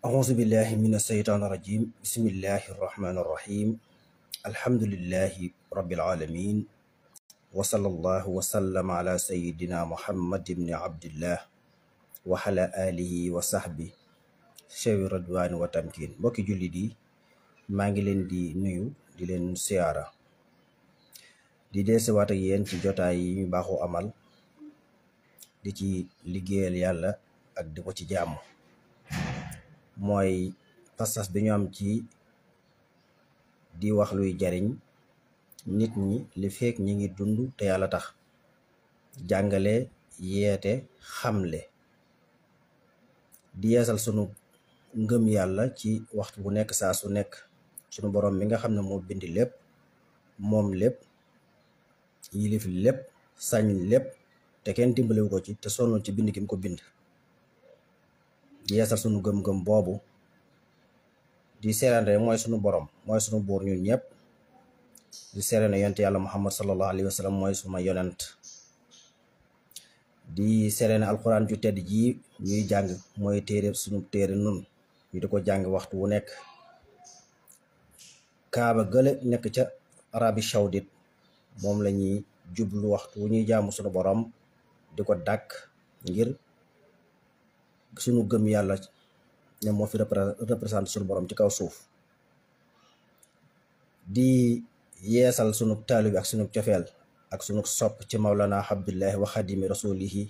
أعوذ بالله من الشيطان الرجيم بسم الله الرحمن الرحيم الحمد لله رب العالمين وصلى الله وسلم على سيدنا محمد بن عبد الله وعلى آله وصحبه شوي رضوان وتمكين mbokki jullit yi maa ngi leen di nuyu di leen siyaara di deesewaat ak yéen ci jotaay yi ñu baaxoo amal di ci liggéeyal yàlla ak di ko ci jaamu mooy pas-pas bi ñu am ci di wax luy jariñ nit ñi li fekk ñi ngi dund te yàlla tax jàngale yeete xamle di yeesal sunu ngëm yàlla ci waxtu bu nekk saa su nekk sunu borom mi nga xam ne moo bind lépp moom lépp yilif lépp sañ lépp te kenn dimbalewu ko ci te sonn ci bind ki mu ko bind di yeesal sunu gëm-gëm boobu di seerande mooy sunu borom mooy sunu buur ñun ñëpp di seerande yonent yàlla muhammad sallallahu alayhi wa sallam mooy suma yonent di seerande alquran ju tedd ji ñuy jàng mooy téere sunu téere nun ñu di ko jàng waxtu wu nekk kaaba gële nekk ca arabi saoudite moom la ñuy jublu waxtu wu ñuy jaamu sunu borom di ko dàkk ngir sunu gëm yàlla ne moo fi représenté sunu borom ci kaw suuf di yeesal sunu taalibi ak sunu cofeel ak sunu sopp ci mawlana abdullahi wa xadimi rasulihi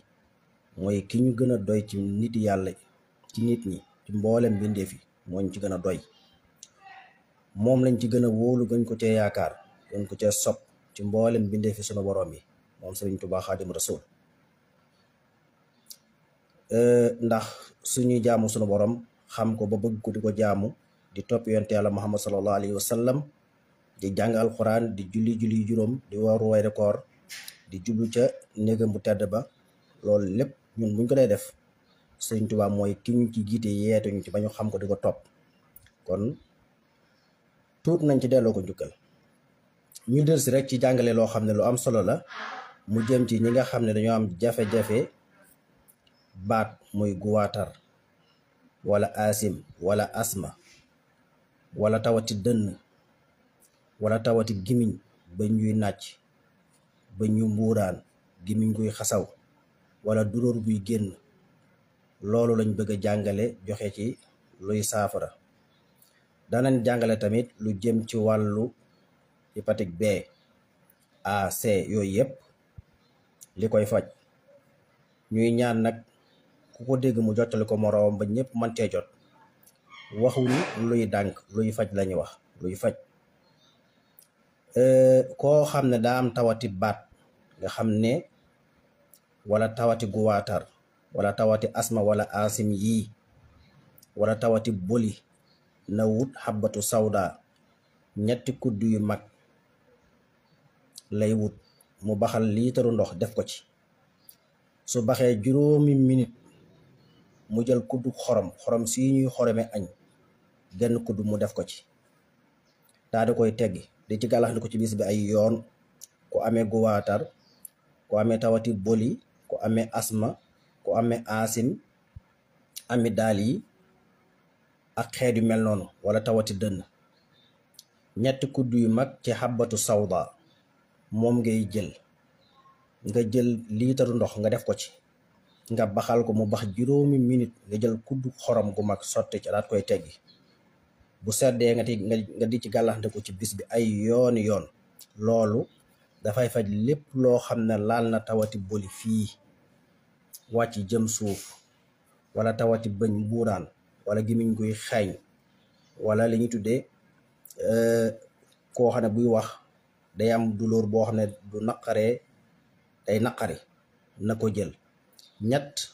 mooy ki ñu gën a doy ci nit yàlla ci nit ñi ci mboolem mbindeef yi moo ñu ci gën a doy moom lañ ci gën a wóolu gën ko cee yaakaar gën ko cee sopp ci mboolem mbindeef yi sunu borom yi moom Sëriñ Tuubaa xadim rasul ndax suñuy jaamu sunu borom xam ko ba bëgg ko di ko jaamu di topp yonte yàlla muhammad sallallahu alayhi wa sallam di jàng alquran di julli juróom di waru weeru koor di jublu ca néegam bu tedd ba loolu lépp ñun buñ ko dee def Sëriñ Tuubaa mooy ki ñu ci jiite yeetu ñu ci ba ñu xam ko di ko topp kon tuut nañ ci delloo ko njukkal ñu del si rek ci jàngale loo xam ne lu am solo la mu jëm ci ñi nga xam ne dañoo am jafe-jafe baat muy guwaatar wala asim wala asma wala tawati dënn wala tawati gimiñ bañ ñuy nàcc bañ ñu mbuuraan gimiñ guy xasaw wala duróor buy génn loolu lañ bëgg a jàngale joxe ci luy saafara danañ jàngale tamit lu jëm ci wàllu hépatite B A C yooyu yëpp li koy faj ñuy ñaan nag ku ko dégg mu jottali ko moroom ba ñëpp mën cee jot waxuñ luy dànk luy faj lañu wax luy faj koo xam ne daa am tawati baat nga xam ne wala tawati guwaatar wala tawati asma wala asim yii wala tawati boli na wut xabatu sawda ñetti kudd yu mag lay wut mu baxal liitaru ndox def ko ci su baxee juróomi minute mu jël kuddu xorom si ñuy xorome añ genn kudd mu def ko ci daa di koy teggi di ci gàllax ndi ko ci bis bi ay yoon ku amee guwaatar ku amee tawati boli ku amee asma ku amee asim ami daal yi ak xeet yu mel noonu wala tawati dënn ñetti kudd yu mag ci xabatu sawda moom ngay jël nga jël liitaru ndox nga def ko ci nga baxal ko mu bax juróomi minute nga jël kudd xorom gu mag sotti ci daat koy teggi bu seddee nga di ci gàllaxnde ko ci bis bi ay yooni yoon loolu dafay faj lépp loo xam ne laal na tawati boli fii wàcc jëm suuf wala tawati bëñ mbuuraan wala gimiñ guy xeeñ wala li ñu tuddee koo xam ne buy wax day am douleur boo xam ne du naqaree day naqari na ko jël ñett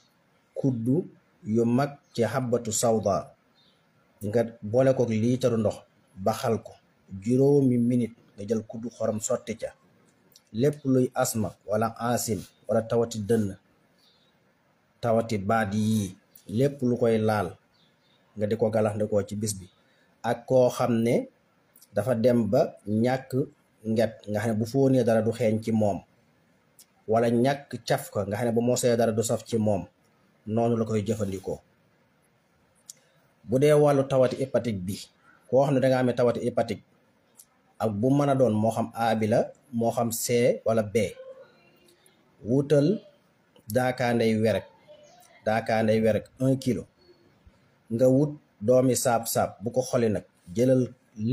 kuddu yu mag ci xabatu sawda nga boole ko liitaru ndox baxal ko juróomi minute nga jël kuddu xorom sotti ca lépp luy asma wala asim wala tawati dënn tawati baat yii lépp lu koy laal nga di ko galaxndikoo ci bis bi ak koo xam ne dafa dem ba ñàkk nget nga xam ne bu fóonee dara du xeeñ ci moom wala ñàkk caf ko nga xam ne bu mosee dara du saf ci moom noonu la koy jëfandikoo bu dee wàllu tawati hépatique bi koo xam ne danga amee tawati hépatique ak bu mën a doon moo xam A bi la moo xam C wala B, wutal daakaandey werek 1 kilo, nga wut doomi saab-saab bu ko xoli nag jëlal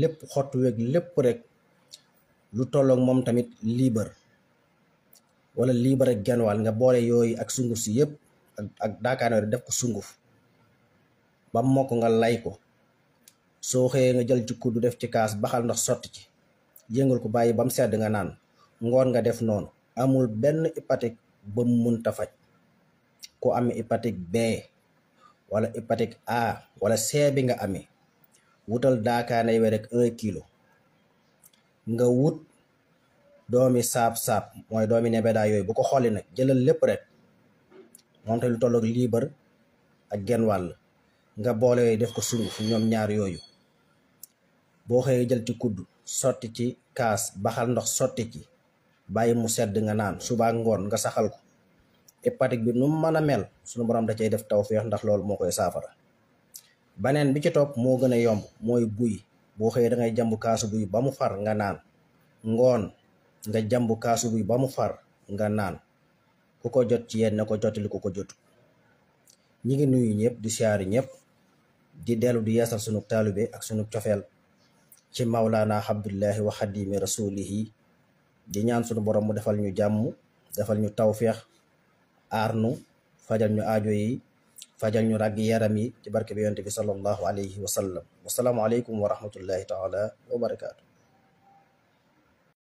lépp xottu weeg lépp rek lu tolloog moom tamit liibar wala liibar ak genwal, nga boole yooyu ak sunguf si yëpp ak daakaandey werek def ko sunguf ba mokk nga lay ko. soo xëyee nga jël ci kuddu def ci kaas baxal ndox sotti ci yëngal ko bàyyi ba mu sedd nga naan. ngoon nga def noonu. amul benn hépatique ba mu munta faj. ku amee hépatique B wala hépatique A wala C bi nga amee, wutal daakaandey werek 1 kilo, nga wut doomi saab-saab mooy doomi nebedaa yooyu bu ko xolli nag jëlal lépp rek moom te lu tolloog liibar ak genn wàll, nga boole yooyu def ko sunguf ñoom ñaar yooyu. boo xëyee jël ci kudd sotti ci kaas baxal ndox sotti ci bàyyi mu sedd nga naan suba ak ngoon nga saxal ko. hépatique bi nu mu mën a mel suñu borom da cay def tawféex ndax loolu moo koy saafara. baneen bi ci topp moo gën a yomb mooy buy. boo xëyee da ngay jàmbu kaasu buy ba mu far nga naan. ngoon nga jàmbu kaasu buy ba mu far nga naan. ku ko jot ci yéen na ko jotali ku ko jotu. ñi ngi nuyu ñëpp di siyaari ñëpp di dellu di yeesal sunu taalibe ak sunu cofeel ci Mawlaana Abdullahi wa Xadimi Rasulihi, di ñaan sunu borom mu defal ñu jàmm, defal ñu tawféex, aar nu, fajal ñu aajo yi, fajal ñu ràgg yaram yi ci barke bi yonent bi sallallahu alayhi wa sallam. wasalaamu aleykum wa rahmatullahi taala wa barakaatu.